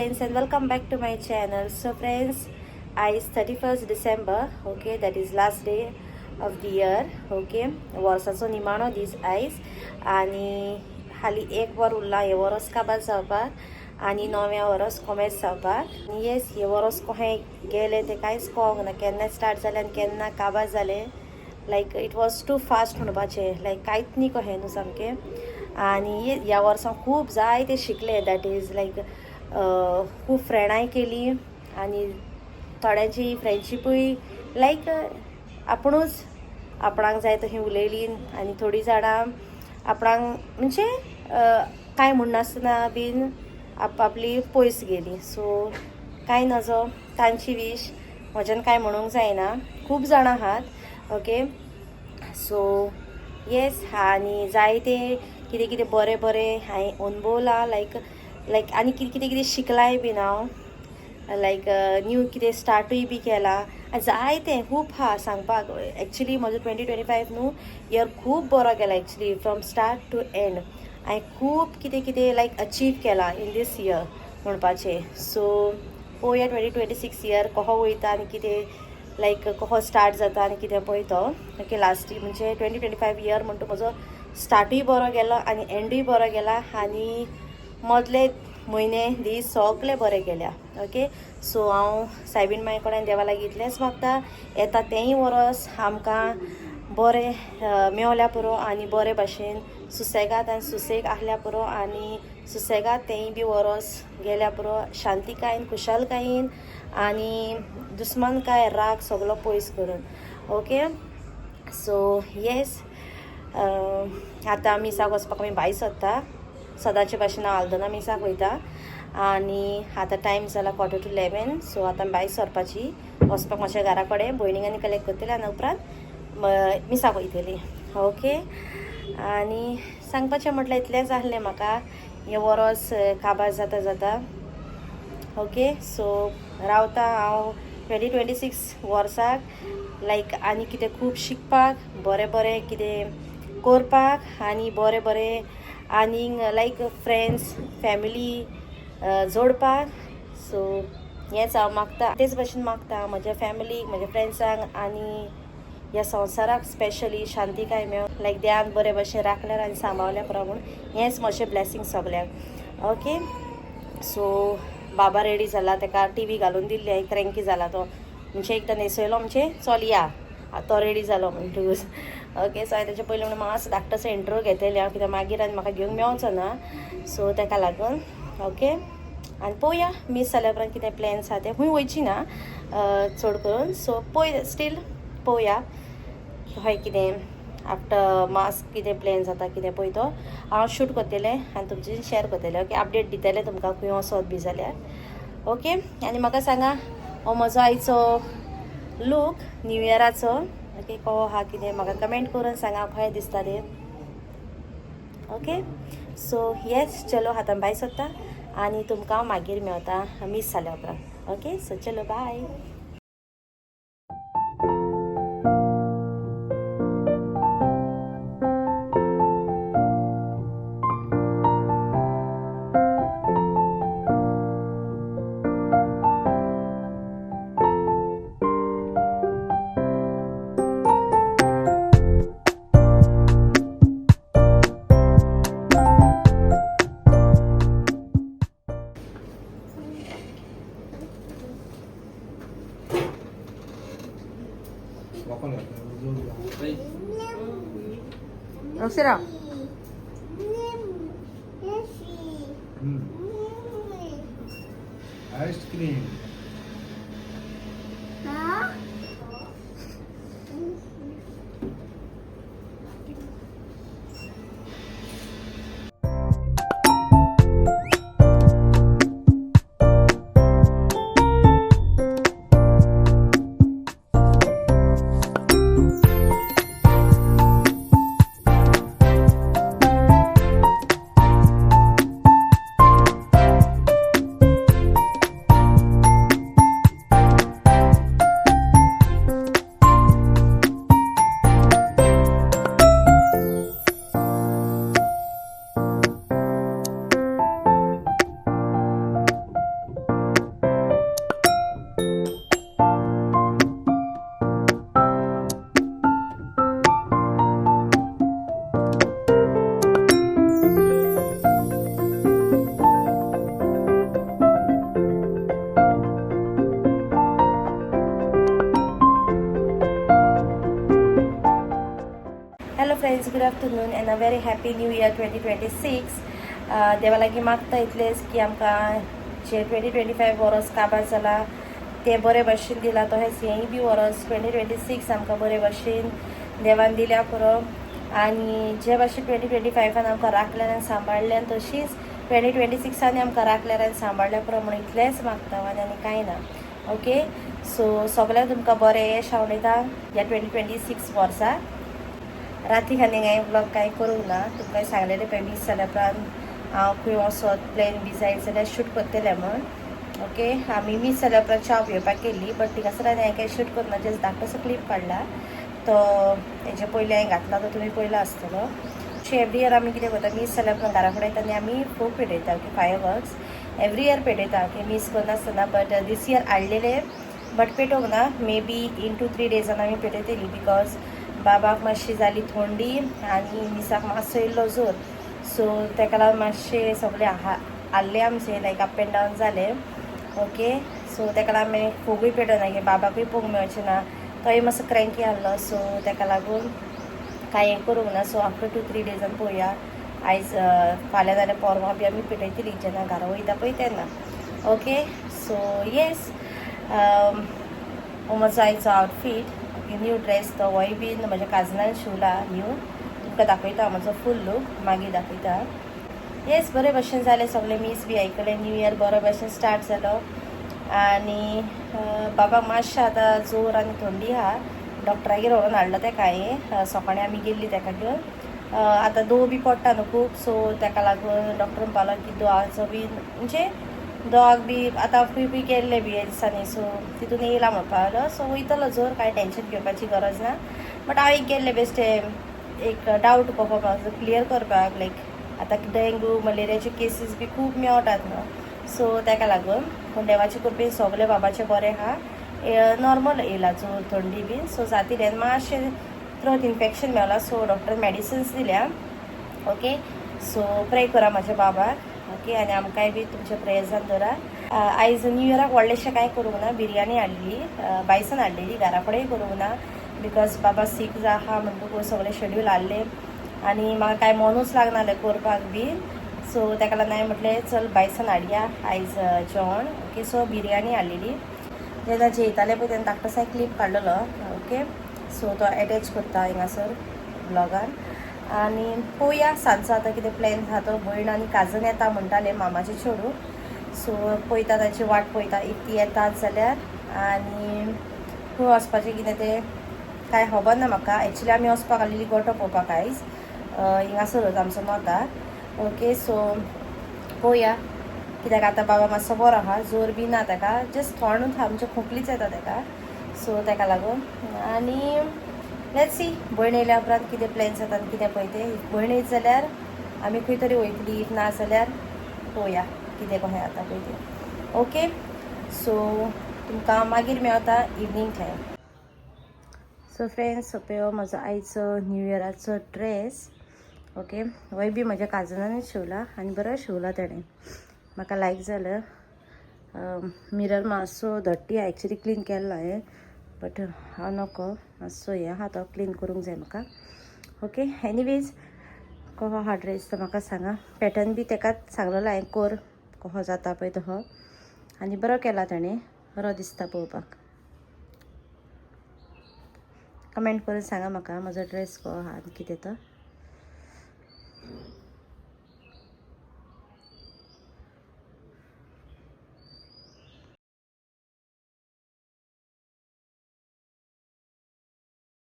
Friends and welcome back to my channel. So friends, आयज 31 December, okay, that is last day of the year. Okay, वर्साचो निमाणो दीस आयज आनी हाली एक वर उरलां हें वरस काबार जावपाक आनी नव्या वरस कोमेस जावपाक. आनी येस, हें वरस कशें गेलें तें कांयच कळोंक ना, केन्ना स्टार्ट जालें आनी केन्ना काबार जालें. Like it was too fast म्हणपाचें, लायक कांयच न्ही कशें न्हू सामकें. आनी ह्या वर्सां खूब जायते शिकलें, that is लायक खूब फ्रेंडांय केली आनी थोड्यांची फ्रेंडशिपूय लायक आपुणूच आपणाक जाय तशी उलयली आनी थोडीं जाणां आपणाक म्हणजे कांय म्हणनासतना बीन आपआपली पयस गेली. सो कांय नजो, तांची वीश, म्हज्यान कांय म्हणूंक जायना, खूब जाणां आहात. ओके, सो येस, आनी जायते कितें कितें बरें बरें हांवें अणभवलां, लायक लायक आनी कितें कितें कितें शिकलांय बीन हांव, लायक न्यू कितें स्टार्टूय बी केलां आनी जायतें खूब आहा सांगपाक. एक्चुली म्हजो 2025 न्हू इयर खूब बरो गेला, actually from start to end हांवें खूब कितें कितें लायक अचीव केलां इन दीस इयर म्हणपाचें. सो पळोवया 2026 इयर कसो वयता आनी कितें लायक कसो स्टार्ट जाता आनी कितें पळय तो. ओके, लास्ट म्हणजे 2025 इयर म्हणटा म्हजो स्टार्टूय बरो गेलो आनी एंडूय बरो गेला आनी मदले म्हयने दीस सगळे बरे गेल्या. ओके, सो हांव सायबीण माय कडेन देवा लागीं इतलेंच मागता, येता तेंय वरस आमकां बरें मेवल्या पुरो आनी बरे भाशेन सुसेगाद आनी सुसेग आहल्या पुरो आनी सुसेगाद तेंय बी वरस गेल्या पुरो, शांतिकायेन खुशालकायेन आनी दुस्मानकाय राग सगलो पयस करून. ओके, सो येस, आतां मिसाक वचपाक आमी भायर सरता, सदांचे भाशेन हांव आल्दोना मिसाक वयता आनी आतां टायम जाला 10:45. सो आतां आमी भायर सरपाची, वचपाक मातशें घरा कडेन भयणीक आनी कलेक्ट करतली आनी उपरांत मिसाक वयतली. ओके, आनी सांगपाचें म्हटल्यार इतलेंच आहलें म्हाका, हें वरस काबार जाता जाता. ओके, सो रावता हांव 2026 वर्साक लायक आनी कितें खूब शिकपाक, बरें बरें कितें करपाक आनी बरें बरें आनीक लायक फ्रेंड्स फॅमिली जोडपाक. सो हेंच हांव मागता, तेच भाशेन मागता म्हज्या फॅमिलीक, म्हज्या फ्रेंड्सांक आनी ह्या संवसाराक स्पेशली शांतिकाय मेळ, लायक देवान बरे भाशेन राखल्यार आनी सांबाळल्यार पुरो म्हूण हेंच म्हजें ब्लेसींग सगल्यांक. ओके, सो बाबा रेडी जाला, ताका टी व्ही घालून दिल्ली हांवें, क्रँकी जाला तो, म्हणजे एकदां न्हेसयलो म्हणजे चल या, तो रेडी जालो म्हणटकूच. ओके, सो हांवें तेजे पयलीं म्हणून मातसो धाकटोसो इंटरव्यू घेतलें हांव, कित्याक मागीर आनी म्हाका घेवंक मेवचो ना, सो ताका लागून. ओके, आनी पळोवया मीस जाल्या उपरांत कितें प्लॅन्स आहा ते, खंय वयची ना चड करून, सो पळय स्टील पळोवया हय कितें आफ्टर मास कितें प्लॅन जाता कितें पळय तो हांव शूट करतलें आनी तुमचे शेअर करतलें. ओके, अपडेट दितलें तुमकां खंय वचत बी जाल्यार. ओके, आनी म्हाका सांगा हो म्हजो आयचो लूक न्यू इयराचो, ओके, कसो आहा कितें म्हाका कमेंट करून सांगा कशें दिसता तें. ओके, सो येस, चलो आतां भायर सरता आनी तुमकां मागीर मेवता मीस जाल्या उपरांत. ओके, सो चलो बाय. 럭스라. 아이스크림. Friends, good afternoon and a very happy new year 2026. देवा लागीं मागता इतलेंच की आमकां जे 2025 वरोस काबार जाला तें बरे भशेन दिलां, तशेंच हेंय बी वरोस 2026 आमकां बरे भशेन देवान दिल्या पुरो. आनी जे भाशेन 2025 आमकां राखल्यान आनी सांबाळ्ळें, तशीच 2026 आमकां राखल्यार आनी सांबाळ्ळ्या पुरो म्हणून इतलेंच मागता आनी आनी कांय ना. ओके, सो सगळ्यांक तुमकां बरें येश आंवडेता ह्या 2026 वर्सा. राती खातीर हांवें व्लॉग कांय करूंक ना. तुमकां सांगलेलें पळय, मीस जाल्या उपरांत हांव खंय वचत प्लॅन बी जाय जाल्यार शूट करतलें म्हण. ओके, आमी मीस जाल्या उपरांत च्या पिवपाक गेल्ली, बट थिंगासर हांवें कांय शूट करूंक ना. जस्ट धाकटोसो क्लिप काडला, तो हेजे पयलीं हांवें घातला, तो तुमी पयलो आसतलो. अशें एवरी इयर आमी कितें करता, मीस जाल्या उपरांत घरा कडेन येता आनी आमी फोग पेटयता की फायर वर्क्स एवरी इयर पेटयता की मीस करनासतना. बट दीस इयर हाडलेले बट पेटोवंक ना. मे बी इन 2-3 डेजान आमी पेटयतली, because बाबाक मातशी जाली थंडी आनी मिसाक मातसो येयल्लो जोर. सो तेका लागून मातशें सगळे हाल्ले आमचे, लायक अप एंड डावन जाले. ओके, सो तेका लागून आमी फोगूय पेटोवना की बाबाकूय पोवंक मेळचें ना, तोय मातसो क्रँकी आहलो. सो तेका लागून कांय हें करूंक ना. सो आफ्टर 2-3 डेजान पळोवया. आयज फाल्यां जाल्यार पोरवां बी आमी पेटयतली, जेन्ना घरा वयता पळय तेन्ना. ओके, सो येस, हो म्हजो आयचो आउटफीट. ओके, न्यू ड्रेस तो, होय बीन म्हज्या काजनान शिवला न्यू. तुमकां दाखयता म्हजो फूल लूक मागीर दाखयता. येस, बरे भशेन जालें सगळें, मीस बी आयकलें, न्यू इयर बरो भशेन स्टार्ट जालो. आनी बाबाक मातशें आतां जोर आनी थंडी आहा. डॉक्टरागेर व्हरोन हाडलो तेका हांवें. सकाळीं आमी गेल्ली तेका घेवन. आतां दो बी पडटा न्हू खूब, सो तेका लागून डॉक्टर म्हणपालो की दोवाचो बी, म्हणजे दोवाक बी आतां खंय बी गेल्ले बी ह्या दिसांनी, सो तितून येयला म्हणपाक लागलो. सो वयतलो जोर, कांय टेंशन घेवपाची गरज ना. बट हांव एक गेल्लें बेश्टें एक डावट कसो म्हाजो क्लियर करपाक, लायक आतां डेंगू मलेरियाचे केसीस बी खूब मेवटात न्हू, सो तेका लागून. पूण देवाचे कृपेन सगळे बाबाचें बरें आहा. नॉर्मल येयला जोर थंडी बीन, सो जातलें. आनी मातशें थ्रोट इन्फेक्शन मेवला, सो डॉक्टरान मेडिसिन्स दिल्या. ओके, सो प्रे करा म्हाज्या बाबाक. ओके, आनी आमकांय बी तुमच्या प्रेयर्सान दवरा. आयज न्यू इयराक व्हडलेशें कांय करूंक ना. बिरयानी हाडली, बायसान हाडलेली. घरा कडेन करूंक ना, because बाबा सीक आहा म्हणटकूच सगळें शेड्यूल आहलें आनी म्हाका कांय मनूच लागनासलें करपाक बी. सो तेका लागून हांवें म्हटलें, चल बायसान हाडया आयज जेवण. ओके, सो बिरयानी हाडलेली. जेन्ना जेयताले पळय तेन्ना धाकटोसो क्लिप काडलेलो. ओके, सो तो एटॅच करता हिंगासर ब्लॉगान. आनी पळोवया सांजचो आतां कितें प्लॅन आहा तो. भयण आनी काजन येता म्हणटाले, मामाचे चेडूं. सो पळयता, ताची वाट पळयता. If ती येतात जाल्यार आनी खंय वचपाचें कितें तें कांय खबर ना म्हाका. एक्चुली आमी वचपाक आहलेली गोटो पळोवपाक आयज, हिंगासरूच आमचो नॉर्थाक. ओके, सो पळोवया, कित्याक आतां बाबा मातसो बरो आहा, जोर बी ना ताका, जस्ट थोंडूच आहा, म्हणजे खोंकलीच येता ताका. सो ताका लागून आनी let's see, भयण येयल्या उपरांत कितें प्लॅन्स जाता आनी कितें पळय तें. भयण येयत जाल्यार आमी खंय तरी वयतली, if ना जाल्यार पळोवया कितें कशें जाता पळय तें. ओके, सो तुमकां मागीर मेवता इवनींग टायम. सो फ्रेंड्स, पळय हो म्हजो आयचो न्यू इयराचो ड्रेस. ओके, होय बी म्हज्या काजनानच शिवला आनी बरो शिवला तेणें, म्हाका लायक जालें. मिरर मातसो डर्टी, एक्चुली क्लीन केल्लो हांवें, बट हांव नको मातसो हें आहा, तो क्लीन करूंक जाय म्हाका. ओके, एनिवेज, कहो हा ड्रेस तो म्हाका सांगा. पॅटर्न बी तेकाच सांगलेलो हांवें, कोर कहो जाता पळय तहो. आनी बरो केला तेणें, बरो दिसता पळोवपाक. कमेंट करून सांगा म्हाका म्हजो ड्रेस कहो आहा आनी कितें तो.